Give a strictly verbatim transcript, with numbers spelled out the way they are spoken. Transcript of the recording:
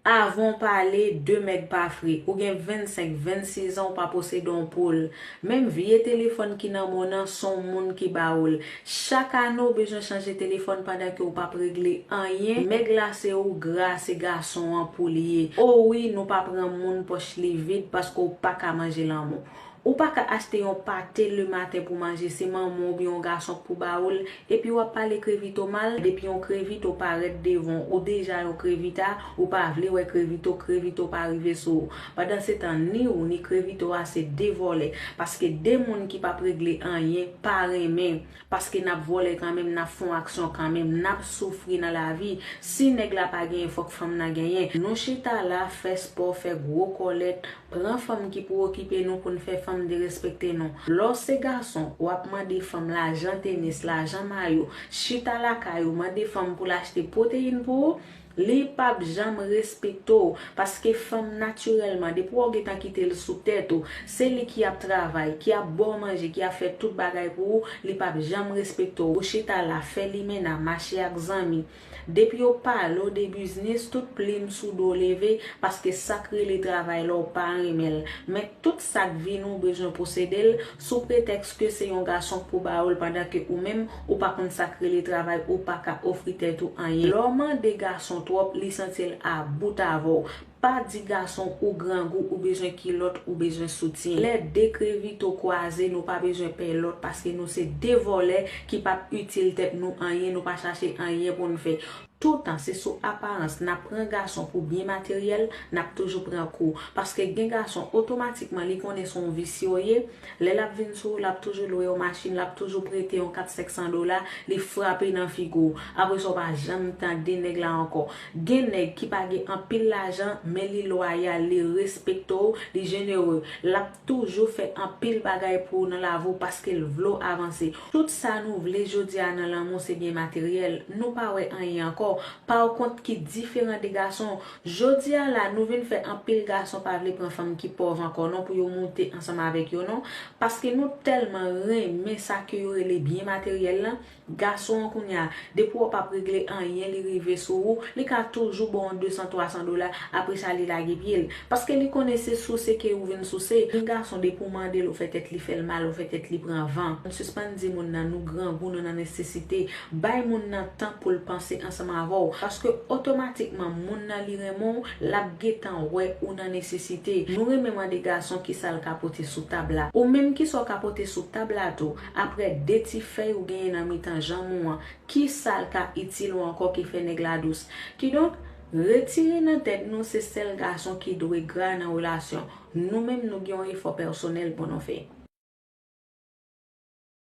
Avan w pale, de mèg pa fre. Ou gen vennsenk, vennsis an, ou pa posede yon poul. Menm vye telefòn ki nan men w nan, se yon moun ki ba ou l. Chak ane, ou bezwen chanje telefòn pandan ke ou p ap regle anyen. Mèg la se ou gra, se gason an pou li ye. O wi, nou pa pran moun pòch li vid paske ou pa ka manje lanmou. Ou pa ka achte yon pate lematen pou manje, se manman w oubyen yon gason k pou ba ou l, epi w ap pale Crevito mal. Depi yon Crevito parèt devan w, ou deja yon Crevita, ou pa vle wè Crevito, Crevito pa rive sou ou. Pandansetan, ni ou, ni Crevito a se de vòlè, paske de moun ki p ap regle anyen pa renmen, paske n ap vòlè kanmenm, n ap fè yon aksyon kanmenm, n ap soufri nan lavi. Si nèg la pa genyen, fòk fanm nan genyen. Nou chita la, fè spò, fè gwo kòlèt, pran fanm ki pou okipe nou pou n fè fanm derespekte nou. Lè w se gason, w ap mande fanm lajan tenis, lajan mayo, chita lakay ou, mande fanm pou l achte pwoteyin pou ou, li p ap janm respekte w, paske fanm natirèlman, depi w gentan kite l sou tèt ou, se li ki ap travay, ki ap ba w manje, ki ap fè tout bagay pou ou, li p ap janm respekte w. Ou chita la, fè limena, mache ak zanmi. Depi yo pale w de biznis, tout plim sou do w leve, paske sa k rele travay la w pa renmen l. Men tout sa k vin ou bezwen posede l, sou pretèks ke se yon gason k pou ba ou l, pandan ke ou menm, ou pa konn sa k rele travay, ou pa ka ofri tèt ou anyen. Lè w mande gason twòp, li santi l about avè w. Pa di gason ou grangou, ou bezwen kilòt, ou bezwen soutyen. Lè de Crevito kwaze, nou pa bezwen pè lòt, paske nou se de vòlè ki p ap itil tèt nou anyen, nou pa chache anyen pou n fè. Toutan se sou aparans n ap pran gason pou byen materyèl, n ap toujou pran kou. Paske gen gason, otomatikman, li konnen se yon visye w ye. Lè l ap vin sou ou, l ap toujou lwe yon machin, l ap toujou prete yon kat senk san dola, li frape nan figi w. Apre sa, w pa janm tande nèg la ankò. Gen nèg ki pa gen anpil lajan, men li lwayal, li respekte w, li jenere. L ap toujou fè anpil bagay pou ou nan lavi w paske l vle w avanse. Tout sa nou vle jodi a nan lanmou se byen materyèl. Nou pa wè anyen ankò. Pakont ki diferan de gason. Jodi a la, nou vin fè anpil gason pa vle pran fanm ki pòv ankò non pou yo moute ansanm avèk yo non. Paske nou tèlman renmen sa ke yo rele byen materyèl lan. Gason an kounye a, depi w p ap regle anyen, li rive sou ou, li ka toujou ba w yon de san, twa san dola, apre sa li lage pye l. Paske li konnen se souse ke ou vin souse. Yon gason, depi w mande l, ou fè tèt li fè l mal, ou fè tèt li pran van. Ann sispann di moun nan nou grangou, nou nan nesesite. Bay moun nan tan pou l panse ansanm avè w. Paske otomatikman, moun nan li renmen w, l ap gentan wè ou nan nesesite. Nou renmen mande gason kisa l ka pote sou tab la. Ou menm kisa w ka pote sou tab la tou. Apre de ti fèy ou genyen nan mitan janm ou an, kisa l ka itil ou ankò ki fè nèg la dous? Kidonk, retire nan tèt nou se sèl gason ki dwe gra nan relasyon. Nou menm nou gen yon efò pèsonèl pou nou fè.